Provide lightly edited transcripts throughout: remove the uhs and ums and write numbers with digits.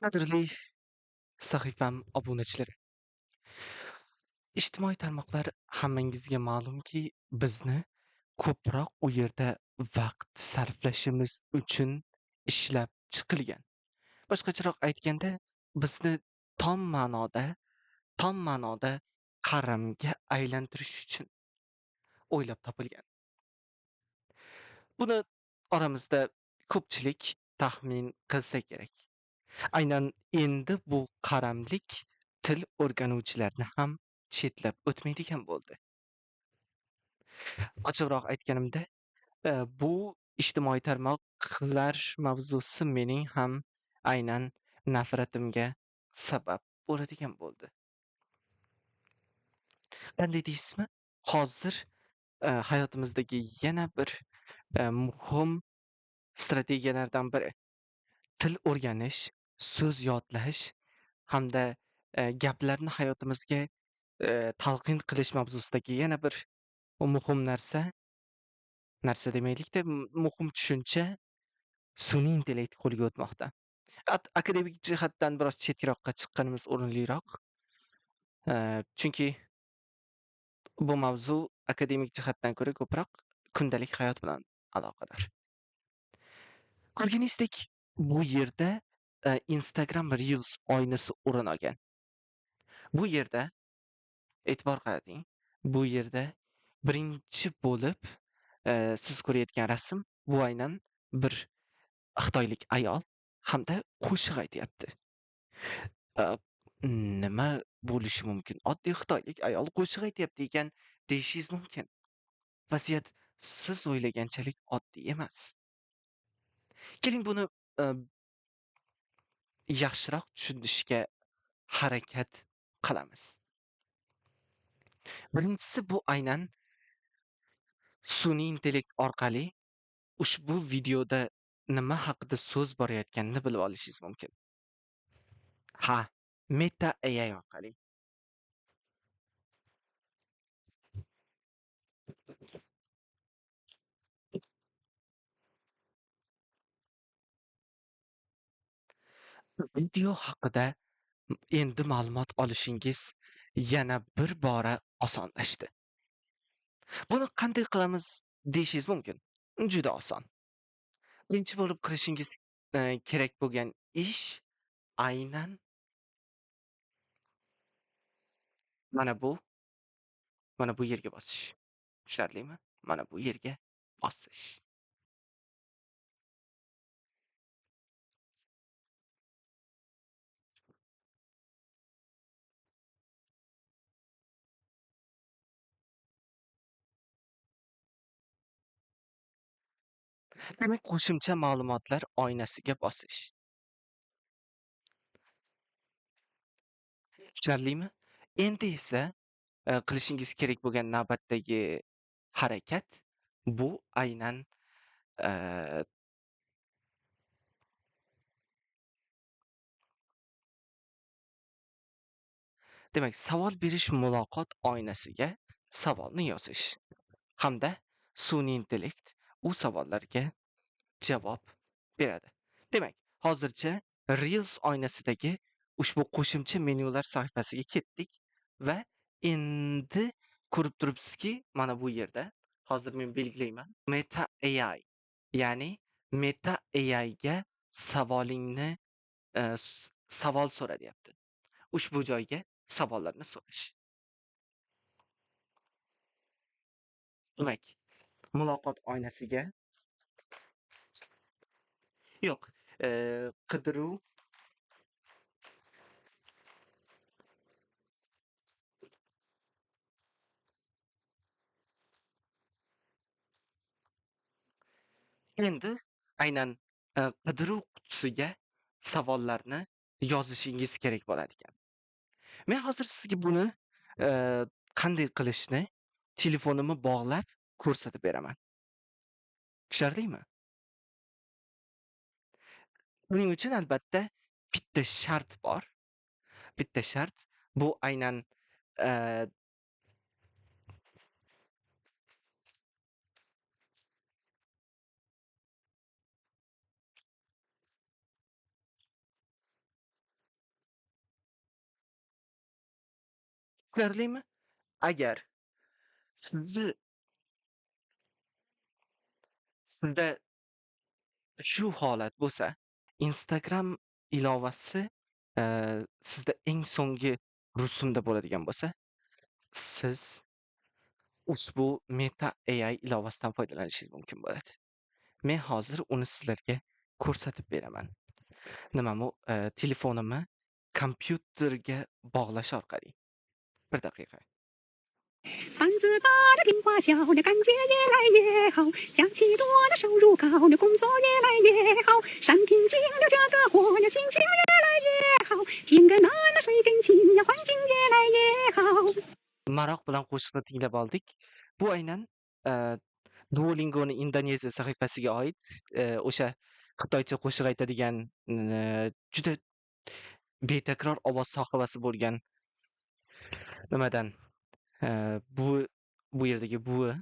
Qadrli sahifam obunachilari. Ijtimoiy tarmoqlar hammangizga ma'lumki, bizni ko'proq u yerda vaqt sarflashimiz uchun ishlab chiqilgan. Boshqacharoq aytganda, bizni tom ma'noda qaramga aylantirish uchun o'ylab topilgan. Buni oramizda ko'pchilik taxmin qilsa kerak. Aynan endi bu qaramlik til o'rganuvchilarni ham chetlab o'tmaydigan bo'ldi. Ochiqroq aytganimda, bu ijtimoiy tarmoqlar mavzusi mening ham aynan nafratimga sabab bo'ladigan bo'ldi. Qanday deysizmi? Hozir hayotimizdagi yana bir muhim strategiyalardan biri til o'rganish, so'z yodlash hamda gaplarni hayotimizga talqin qilish mavzusidagi yana bir muhim narsa demaylik-da, muhim tushuncha sun'iy intellekt qo'lga o'tmoqda. Akademik jihatdan biroz chetroqqa chiqqanimiz o'rinliroq. Chunki bu mavzu akademik jihatdan ko'ra ko'proq kundalik hayot bilan aloqador. Ko'rganingizdek, bu yerda Instagram Reels oynasi o'rin olgan. Bu yerda e'tibor qarating, bu yerda birinchi bo'lib siz ko'rayotgan rasm bu aynan bir xitoylik ayol hamda qo'shiq aytyapti. Nima bo'lishi mumkin? Oddiy xitoylik ayol qo'shiq aytyapti ekan deyishingiz mumkin. Vaziyat siz o'ylaganchalik oddiy emas. Keling buni yaxshiroq tushunishga harakat qilamiz. Birinchisi bu aynan sun'iy intellekt orqali ushbu videoda nima haqida so'z borayotganini bilib olishingiz mumkin. Ha, Meta AI orqali. Video haqida endi ma'lumot olishingiz yana bir bora osonlashdi. Buni qanday qilamiz deyishingiz mumkin. Juda oson. Birinchi bo'lib qilishingiz kerak bo'lgan ish aynan mana bu yerga bosish. Tushunarlimi? Mana bu yerga bosish. Demak, qo'shimcha ma'lumotlar oynasiga bosish. Tushunarlimi? Endi esa qilishingiz kerak bo'lgan navbatdagi harakat bu aynan demak, savol berish muloqot oynasiga savolni yozish hamda sun'iy intellekt u savollarga javob beradi. Demak, hozircha Reels oynasidagi ushbu qo'shimcha menyular sahifasiga ketdik va endi ko'rib turibsizki, mana bu yerda hozir men belgilayman Meta AI, ya'ni Meta AI ga savolingni savol so'ra deyapti. Ushbu joyga savollarni so'rash. Demak, muloqot oynasiga yo'q, qidiruv endi aynan qidiruv qutisiga savollarni yozishingiz kerak bo'ladi ekan. Men hozir sizga buni qanday qilishni telefonimni bog'lab ko'rsatib beraman. Tushunarlimi? Buning uchun albatta bitta shart bor. Bitta shart bu aynan Tushunarlimi? Agar sizni sizda shu holat bo'lsa, Instagram ilovasi sizda eng so'nggi rusumda bo'ladigan bo'lsa, siz ushbu Meta AI ilovasidan foydalanishingiz mumkin bo'ladi. Men hozir uni sizlarga ko'rsatib beraman. Nimami, telefonimni kompyuterga bog'lash orqali. Bir daqiqa. 房子大了，变化小了，感觉越来越好。假期多了，收入高了，工作越来越好。山平静了，价格火了，心情越来越好。天更蓝了，水更清了，环境越来越好。 Maroq bilan qo'shiqni tinglab oldik. Bu aynan Duolingo'ni Indoneziya sahifasiga oid o'sha xitoycha qo'shiq aytadigan juda betakror ovoz sohibasi bo'lgan nimadan bu yerdagi buvi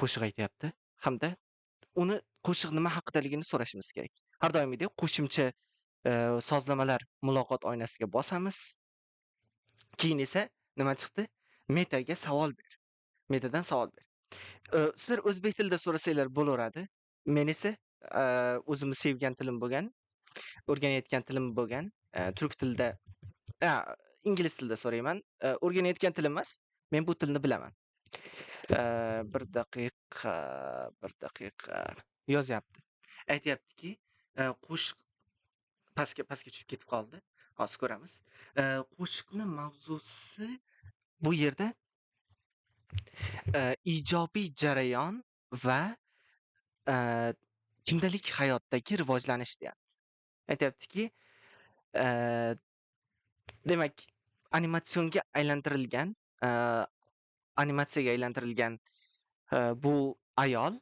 qo'shiq aytyapti hamda uni qo'shiq nima haqidaligini so'rashimiz kerak. Har doimgidek qo'shimcha sozlamalar muloqot oynasiga bosamiz. Keyin esa nima chiqdi? Metaga savol ber. Metadan savol ber. Sizlar o'zbek tilida so'rasanglar bo'laveradi. Men esa o'zimni sevgan tilim bo'lgan, o'rganayotgan tilim bo'lgan turk tilida, ingliz tilida so'rayman. O'rganayotgan tilim emas, men bu tilni bilaman. Bir daqiqa, bir daqiqa yozyapti. Aytyaptiki, qo'shiq pastga tushib ketib qoldi. Hozir ko'ramiz. Qo'shiqni mavzusi bu yerda ijobiy jarayon va kundalik hayotdagi rivojlanish deyapti. Aytyaptiki, demak, animatsionga aylantirilgan, animatsiyaga aylantirilgan bu ayol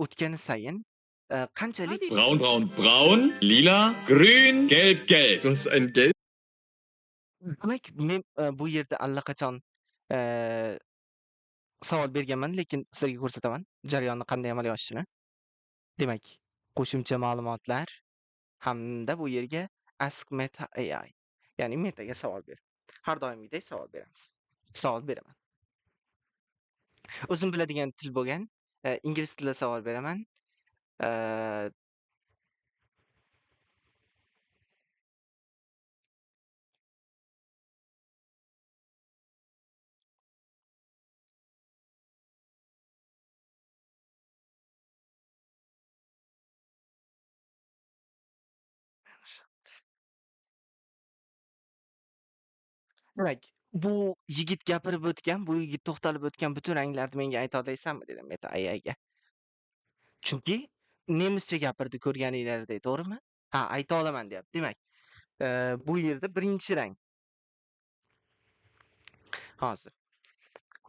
o'tgani sayin qanchalik Braun, braun, braun, lila, grün, gelb, gelb. Du hast ein gelb Demak, men bu yerda allaqachon savol berganman, lekin sizlarga ko'rsataman jarayonni qanday amalga oshishini. Demak, qo'shimcha ma'lumotlar hamda bu yerga Ask Meta AI, ya'ni Metaga savol ber. Har doimgidek savol beramiz. Savol beraman. O'zim biladigan til bo'lgan ingliz tilida savol beraman. Demak, bu yigit gapirib o'tgan, bu yigit to'xtalib o'tgan butun ranglarni menga ayta olaysanmi dedim Meta AIga. Chunki nemischa gapirdi ko'rganinglardek, to'g'rimi? Ha, ayta olaman deyapti. Demak, bu yerda birinchi rang. Hozir.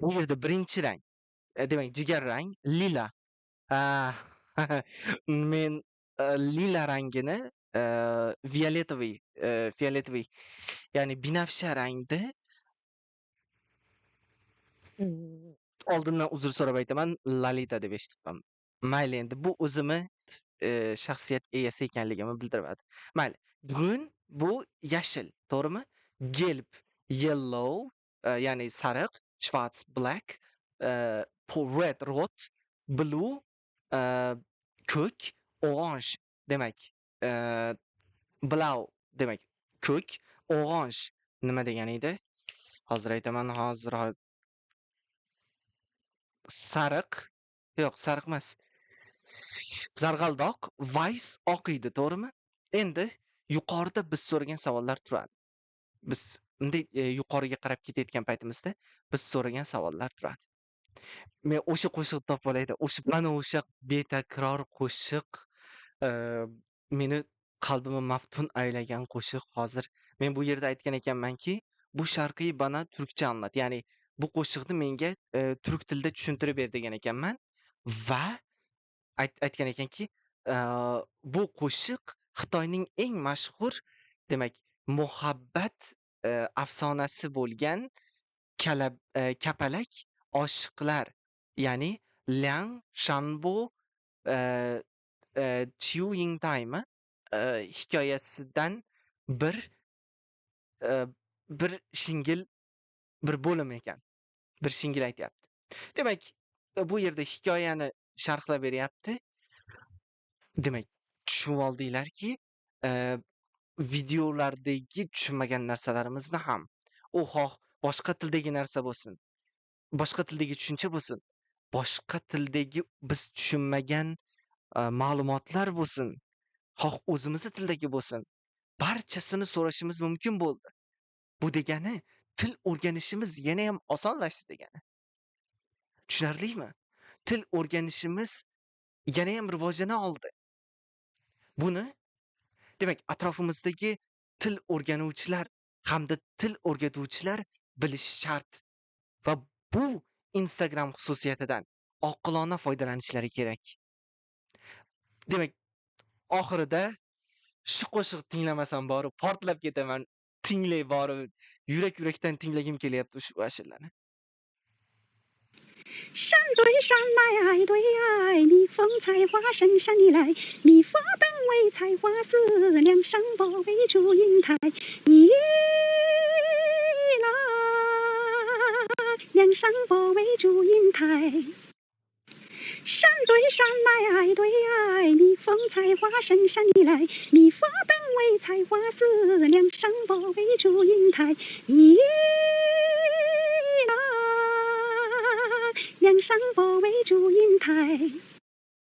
Bu yerda birinchi rang. Demak, jigar rang lila. Men lila rangini fioletoviy, fioletoviy, ya'ni binafsha rangda oldindan uzr so'rab aytaman, Lalita deb eshitibman. Mayli, endi bu o'zimni shaxsiyat egasi ekanligimni bildiradi. Mayli, grün bu yashil, to'g'rimi? Gelb yellow, ya'ni sariq, schwarz black, red rot, blue ko'k, orange demak, blau demak ko'k, orange nima degani edi? Hozir aytaman, hozir sariq, yo'q, sariq emas. Zarg'aldoq, Weiss oq edi, to'g'rimi? Endi yuqorida biz so'ragan savollar turadi. Biz bunday yuqoriga qarab ketayotgan paytimizda biz so'ragan savollar turadi. Men o'sha qo'shiqni topib olayda, o'sha mana o'sha betakror qo'shiq, meni qalbimni maftun aylagan qo'shiq hozir. Men bu yerda aytgan ekanmanki, bu sharqiy bana turkcha anlat, ya'ni bu qo'shiqni menga turk tilida tushuntirib ber degan ekanman va aytgan ekanki, bu qo'shiq Xitoyning eng mashhur, demak, muhabbat afsonasi bo'lgan kapalak oshiqlar, ya'ni Liang Shanbo Chiu Yingtaimi hikoyasidan bir Bir shingil bir bo'lim ekan. Bir shingil aytyapti. Demak, bu yerda hikoyani sharhlab beryapti. Demak, tushunib oldinglarki, videolardagi tushunmagan narsalarimizni ham, u xoh boshqa tildagi narsa bo'lsin, boshqa tildagi tushuncha bo'lsin, boshqa tildagi biz tushunmagan ma'lumotlar bo'lsin, xoh o'zimizni tildagi bo'lsin, barchasini so'rashimiz mumkin bo'ldi. Bu degani til o'rganishimiz yana ham osonlashdi degani. Tushunarlimi? Til o'rganishimiz yana ham rivojlana oldi. Buni demak, atrofimizdagi til o'rganuvchilar hamda til o'rgatuvchilar bilishi shart va bu Instagram xususiyatidan oqilona foydalanishlari kerak. Demak, oxirida shu qo'shiqni tinglamasam borib portlab ketaman. Tinglay borib, yurak-yurakdan tinglagim kelyapti ushbu ashulani. 山对山来爱对爱，蜜蜂采花深山里来，蜜蜂本为采花死，梁山伯为祝英台。你来，梁山伯为祝英台。山对山来爱对爱，蜜蜂采花深山里来，蜜蜂本为采花死，梁山伯为祝英台。你来，梁山伯为祝英台。